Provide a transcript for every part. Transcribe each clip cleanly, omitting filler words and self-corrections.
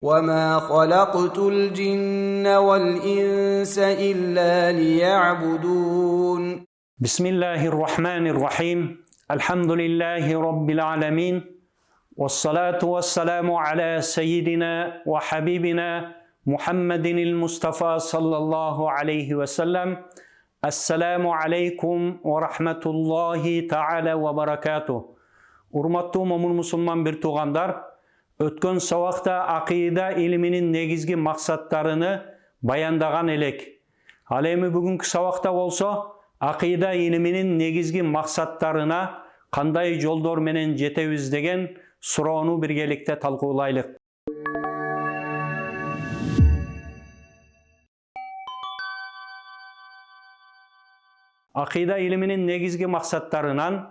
وما خلقت الجن والإنس إلا ليعبدون. بسم الله الرحمن الرحيم. الحمد لله رب العالمين، والصلاة والسلام على سيدنا وحبيبنا محمد المصطفى صلى الله عليه وسلم. السلام عليكم ورحمة الله تعالى وبركاته. Урматтуу момун мусулман бир туугандар, өткөн сабакта акыйда илиминин негизги максаттарыны баяндаган элек. Ал эми бүгүнкү сабакта болсо акыйда илиминин негизги максаттарына кандай жолдор менен жетебиз деген суроону биргеликте талкуулайлык. Акыйда илиминин негизги максаттарынан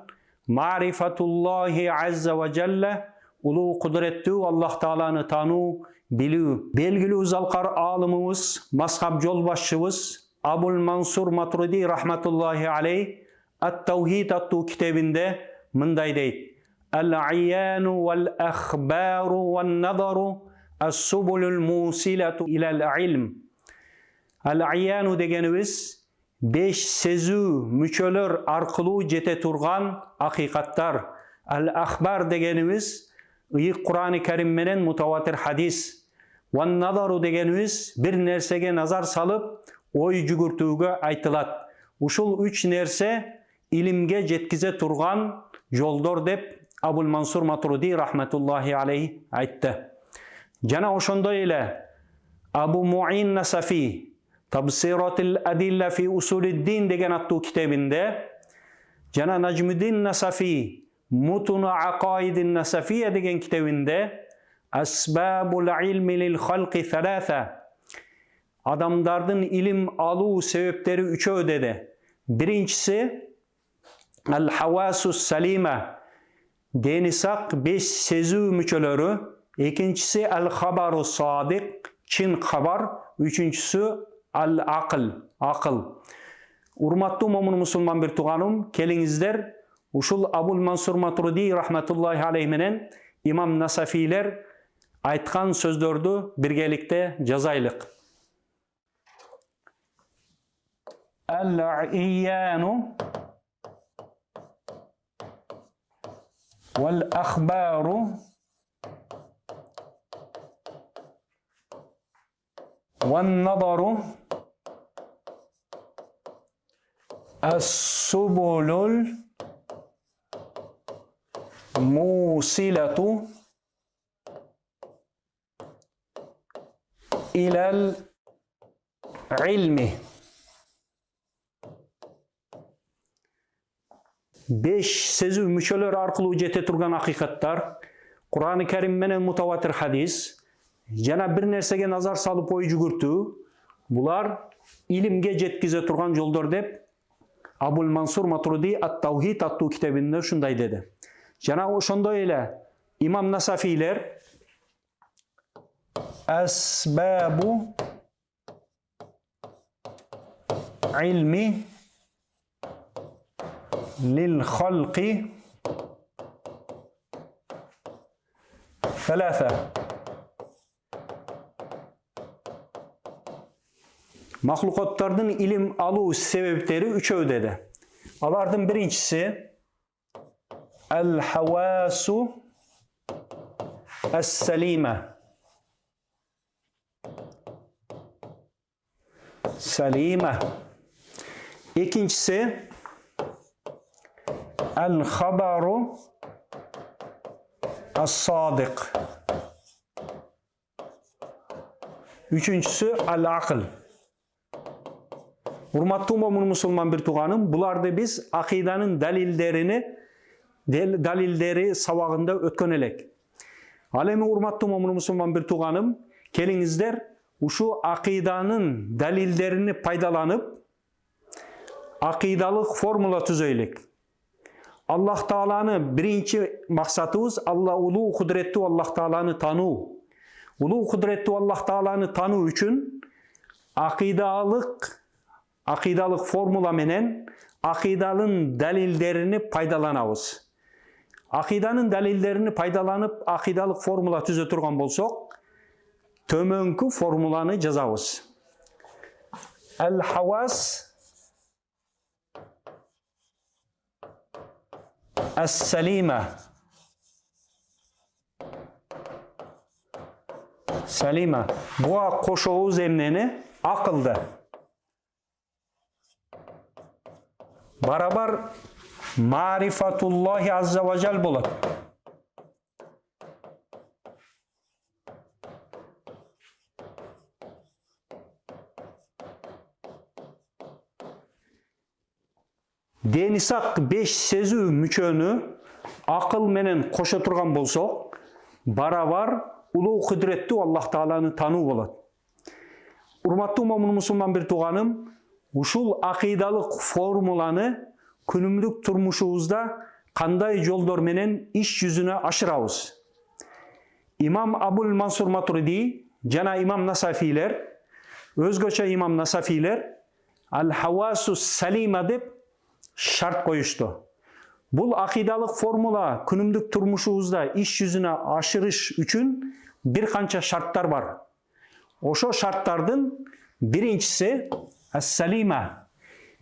марифатуллахи азза ва жалла, улуу кудуреттүү Аллах Тааланы таануу, билүү. Белгилүү залкар аалымыбыз, мазхаб жол башчыбыз Абул Мансур Матуриди рахматуллахи алейх Ат-Таухид аттуу китебинде мындай дейт: Ал-аяну вал-ахбару ван-назару ас-субулул мусилату илал илм. Ал-аяну дегенибиз беш сезүү мүчөлөр аркылуу жете турган акыйкаттар. Ал-ахбар дегенибиз ыйык Курани Карим менен мутаватир хадис. Ван-назару дегенибиз бир нерсеге назар салып ой жүгүртүүгө айтылат. Ушул үч нерсе илимге жеткизе турган жолдор деп Абул Мансур Матуриди рахматуллахи алейх айтты. Жана ошондой эле Абу Муин Насафи Табсиратул Адилла фи Усулиддин деген аттуу китебинде жана Нажмуддин Насафи Мутуну Акаидин Насафия деген китебинде Асбабул илми лил халқи саласа, адамдардын илим алуу себептери үчөө деди. Биринчиси Ал-хавасус салима, дени сак беш сезүү мүчөлөрү. Экинчиси Ал-хабару садик, чын кабар. Үчүнчүсү Ал-акыл, акыл. Урматтуу момун мусулман бир тууганым, келиңиздер ушул Абул Мансур Матуриди рахматуллахи алейх менен имам Насафилер айткан сөздөрдү биргеликте жазайлык. Ал-ияну вал-ахбару ван-назару ас-субулул мусилату илал илми. Беш сезүү мүчөлөр аркылуу жете турган акыйкаттар, Курани Карим менен мутаватир хадис жана бир нерсеге назар салып ой жүгүртүү, булар илимге жеткизе турган жолдор деп Абул Мансур Матуриди Ат-Таухид аттуу китебинде ушундай деди. Жана ошондой эле имам Насафилер Асбабу илми лил халқи саласа. Махлукаттардын илим алуу себептери үчөө деди. Алардын биринчиси Ал-хавасу ас-салима. Салима. Экинчиси Ал-хабару ас-садик. Үчүнчүсү Ал-акыл. Урматтуу момун мусулман бир тууганым, буларды биз акыйданын далилдери сабагында өткөн элек. Ал эми урматтуу момун мусулман бир тууганым, келиңиздер ушу акыйданын далилдерини пайдаланып акыйдалык формула түзөйлүк. Аллах Тааланы биринчи максатыбыз Алла улуу кудуреттүү Аллах Тааланы таануу. Улуу кудуреттүү Аллах Тааланы таануу үчүн акыйдалык формула менен акыйданын далилдерини пайдаланабыз. Акыйданын далилдерини пайдаланып акыйдалык формула түзө турган болсок, Төмөнкү формуланы жазабыз. Әл хавас әс-салима. Салима. Буга кошобуз эмнени? Акылды. Барабар марифатуллахи азза ва жал болот. Дени сак беш сезүү мүчөнү акыл менен кошо турган болсок, барабар улуу кудуреттүү Аллах Тааланы таануу болот. Урматтуу момун мусулман бир тууганым, ушул акыйдалык формуланы күнүмдүк турмушубузда кандай жолдор менен иш жүзүнө ашырабыз? Имам Абул Мансур Матуриди жана имам Насафилер, өзгөчө имам Насафилер Аль-хавасу салима деп шарт коюшту. Бул акыйдалык формула күнүмдүк турмушубузда иш жүзүнө ашырыш үчүн бир канча шарттар бар. Ошо шарттардын биринчиси ас-салима.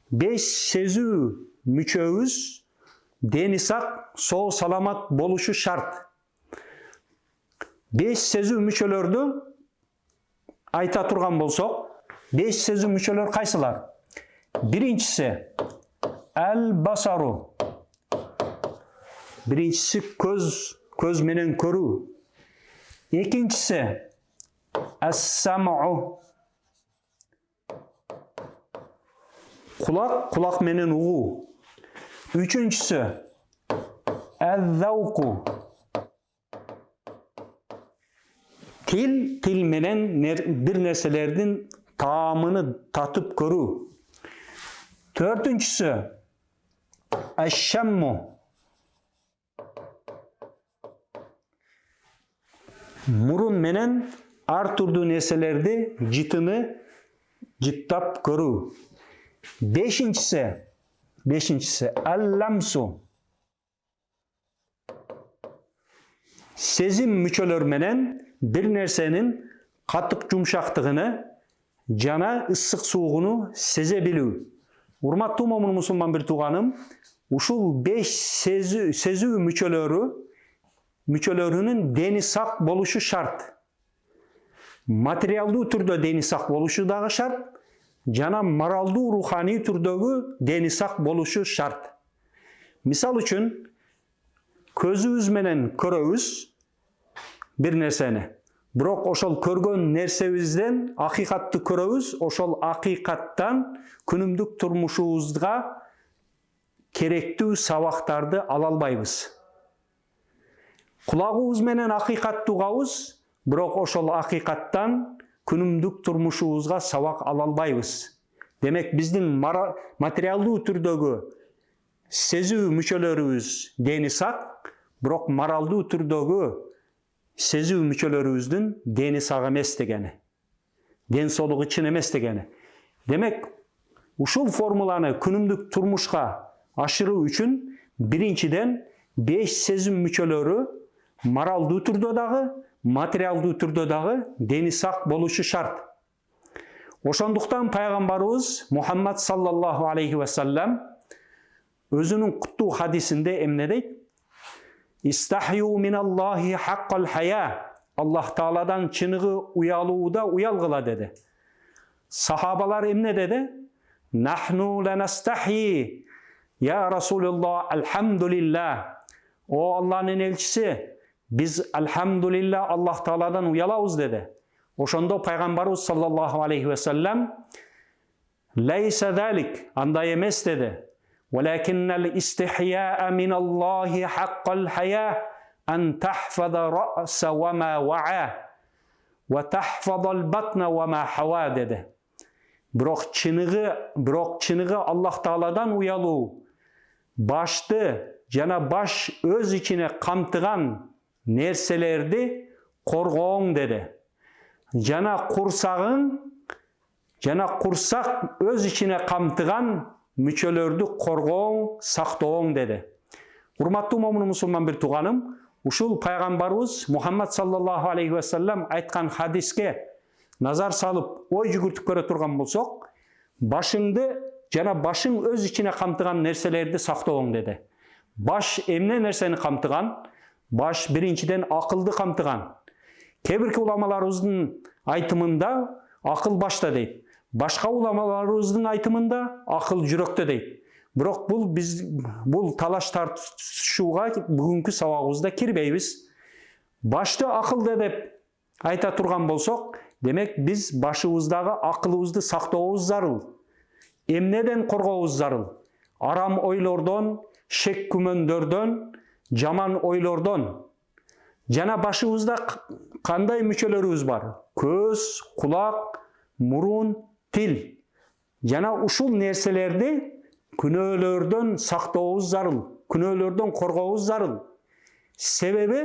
Беш сезүү мүчөбүз дени сак, соо саламат болушу шарт. Беш сезүү мүчөлөрдү айта турган болсок, беш сезүү мүчөлөр кайсылар? Биринчиси әл басару. Биринчиси көз, көз менен көрүү. Экинчиси ас-саму. Кулак, кулак менен угуу. Үчүнчүсү әз-зауку. Тил, тил менен бир нерселердин таамыны татып көрүү. Төртүнчүсү аш-шамму. Мурун менен ар түрдүү нерселерди жытыны жыттап көрүү. Бешинчиси, бешинчиси алламсу. Сезим мүчөлөр менен бир нерсенин катык жумшактыгыны жана ысык суугуну сезе билүү. Урматтуу момун мусулман бир тууганым, ушул беш сезүү мүчөлөрү мүчөлөрүнүн дени сак болушу шарт. Материалдуу түрдө дени сак болушу дагы шарт, жана моралдуу руханий түрдөгү дени сак болушу шарт. Мисал үчүн, көзүбүз менен көрөбүз бир нерсени. Бирок ошол көргөн нерсебизден акыйкатты көрөбүз, ошол акыйкаттан күнүмдүк турмушубузга керектүү сабактарды ала албайбыз. Кулагыбыз менен акыйкатты угабыз, бирок ошол акыйкаттан күнүмдүк турмушубузга сабак ала албайбыз. Демек, биздин материалдуу түрдөгү сезүү мүчөлөрүбүз дени сак, бирок моралдуу түрдөгү сезүү мүчөлөрүбүздүн дени сак эмес дегени. Ден соолугу чын эмес дегени. Демек, ушул формуланы күнүмдүк турмушка ашыруу үчүн биринчиден беш сезим мүчөлөрү моралдуу түрдө дагы, материалдуу түрдө дагы дени сак болушу шарт. Ошондуктан пайгамбарыбыз Мухаммад саллаллаху алейхи вассалам өзүнүн куттуу хадисинде эмне дейт? Истахью миналлахи хаккал хая. Аллах Тааладан чыныгы уялууда уялгыла деди. Сахабалар эмне деди? Нахну ланастахи. Я Расулуллах, альхамдулилlah. О Алланын элчиси, биз альхамдулилlah Аллах Тааладан уялабыз деди. Ошондо пайгамбарыбыз саллаллаху алейхи вассалам Лейса залик, андай эмес деди. Валакиннал истихяа миналлахи хаккал хая ан тахфаза рa'са ва ма ваа ва тахфазал батна ва ма хава деди. Бирок чыныгы, бирок чыныгы Аллах Тааладан уялуу башты жана баш өз ичине камтыган нерселерди коргооң деди. Жана курсагың, жана курсак өз ичине камтыган мүчөлөрдү коргооң, сактооң деди. Урматтуу момун мусулман бир тууганым, Ушул пайгамбарыбыз Мухаммад саллаллаху алейхи вассалам айткан хадиске назар салып, ой жүгүртүп көрө турган болсок, башыңды жана башың өз ичине камтыган нерселерди сактооң деди. Баш эмне нерсени камтыган? Баш биринчиден акылды камтыган. Кээ бирки уламаларыбыздын айтымында акыл башта дейт. Башка уламаларыбыздын айтымында акыл жүрөктө дейт. Бирок бул биз бул талаш тартышууга бүгүнкү сабагыбызда кирбейбиз. Башты акылда деп айта турган болсок, демек биз башыбыздагы акылыбызды сактообуз зарыл. Эмнеден коргообуз зарыл? Арам ойлордон, шек күмөндөрдөн, жаман ойлордон. Жана башыбызда кандай мүчөлөрүбүз бар? Көз, кулак, мурун, тил. Жана ушул нерселерди күнөөлөрдөн сактообуз зарыл, күнөөлөрдөн коргообуз зарыл. Себеби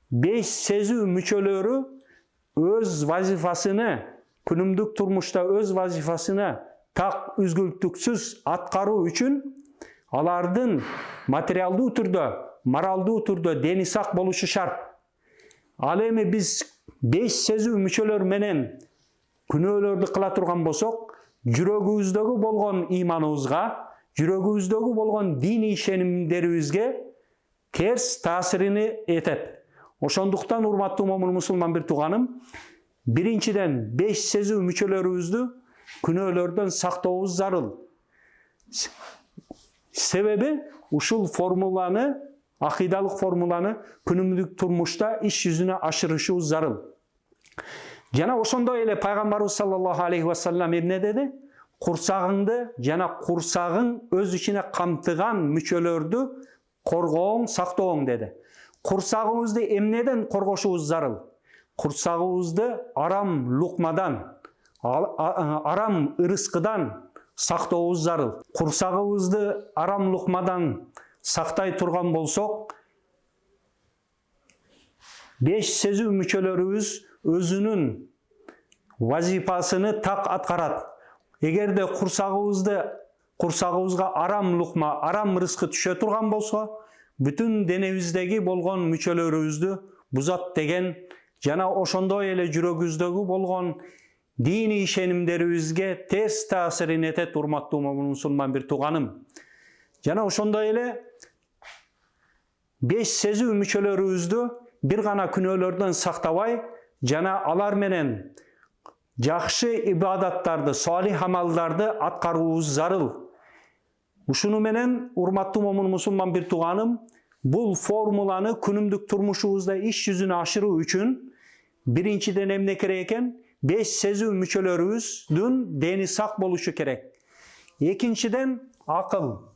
беш сезүү мүчөлөрү өз вазифасыны, күнүмдүк турмушта өз вазифасыны так үзгүлтүксүз аткаруу үчүн алардын материалдуу түрдө, моралдуу түрдө дени сак болушу шарт. Ал эми биз беш сезүү мүчөлөр менен күнөөлөрдү кыла турган болсок, жүрөгүбүздөгү болгон ыйманыбызга, жүрөгүбүздөгү болгон диний ишенимдерибизге терс таасирини этет. Ошондуктан, урматтуу момун мусулман бир тууганым, биринчиден беш сезүү мүчөлөрүбүздү күнөөлөрдөн сактообуз зарыл. Себеби ушул формуланы, акыйдалык формуланы күнүмдүк турмушта иш жүзүнө ашырышыбыз зарыл. Жана ошондой эле пайгамбарыбыз саллаллаху алейхи вассалам эмне деди? Курсагыңды жана курсагың өз ичине камтыган мүчөлөрдү коргооң, сактооң деди. Курсагыбызды эмнеден коргошубуз зарыл? Курсагыбызды арам лукмадан, арам ырыскыдан сактообуз зарыл. Курсагыбызды арам лукмадан сактай турган болсок, беш сезүү мүчөлөрүбүз өзүнүн вазифасыны так аткарат. Эгерде курсагыбызга арам лукма, арам рызкы түшө турган болсо, бүтүн денебиздеги болгон мүчөлөрүбүздү бузат деген жана ошондой эле жүрөгүбүздөгү болгон диний ишенимдерибизге терс таасирин этет, урматтуу мусулман бир тууганым. Жана ошондой эле беш сезүү мүчөлөрүбүздү бир гана күнөөлөрдөн сактабай, жана алар менен жакшы ибадаттарды, салих амалдарды аткаруубуз зарыл. Ушуну менен, урматтуу момун мусулман бир тууганым, бул формуланы күнүмдүк турмушубузда иш жүзүнө ашыруу үчүн биринчиден эмне керек экен? Беш сезүү мүчөлөрүбүздүн дени сак болушу керек. Экинчиден акыл.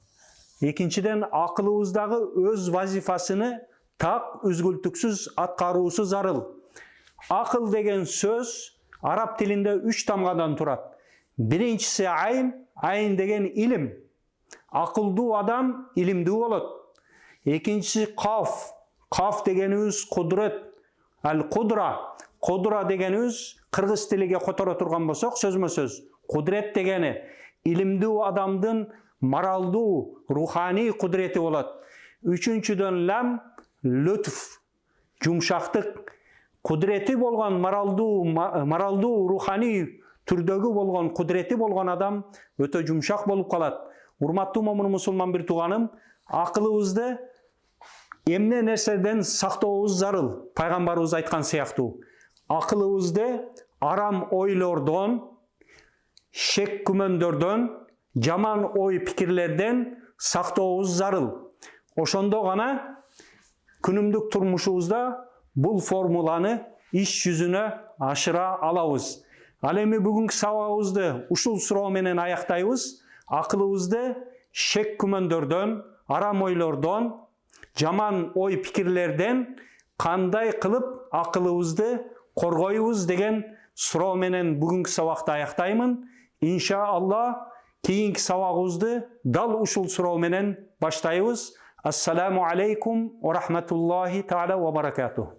Экинчиден акылыбыз дагы өз вазифасыны так үзгүлтүксүз аткаруусу зарыл. Акыл деген сөз араб тилинде үч тамгадан турат. Биринчиси айн, айн деген илим. Акылдуу адам илимдүү болот. Экинчиси каф. Каф дегенибиз кудурет, ал кудра. Кудра дегенибиз кыргыз тилиге которо турган болсок, сөзмө сөз кудурет дегени илимдүү адамдын моралдуу, руханий кудурети болот. Үчүнчүдөн лам, лүтф, жумшактык. Кудурети болгон моралдуу, руханий түрдөгү болгон кудурети болгон адам өтө жумшак болуп калат. Урматтуу момун мусулман бир тууганым, акылыбызды эмне нерседен сактообуз зарыл? Пайгамбарыбыз айткан сыяктуу, акылыбызды арам ойлордон, шек күмөндөрдөн, жаман ой пикирлерден сактообуз зарыл. Ошондо гана күнүмдүк турмушубузда бул формуланы иш жүзүнө ашыра алабыз. Ал эми бүгүнкү сабагыбызды ушул суроо менен аяктайбыз. Акылыбызды шек күмөндөрдөн, арам ойлордон, жаман ой пикирлерден кандай кылып акылыбызды коргойбуз деген суроо менен бүгүнкү сабакты аяктаймын. Иншалла, кийинки сабагыбызды дал ушул суроо менен баштайбыз. Ассаламу алейкум ва рахматуллахи таала ва баракатух.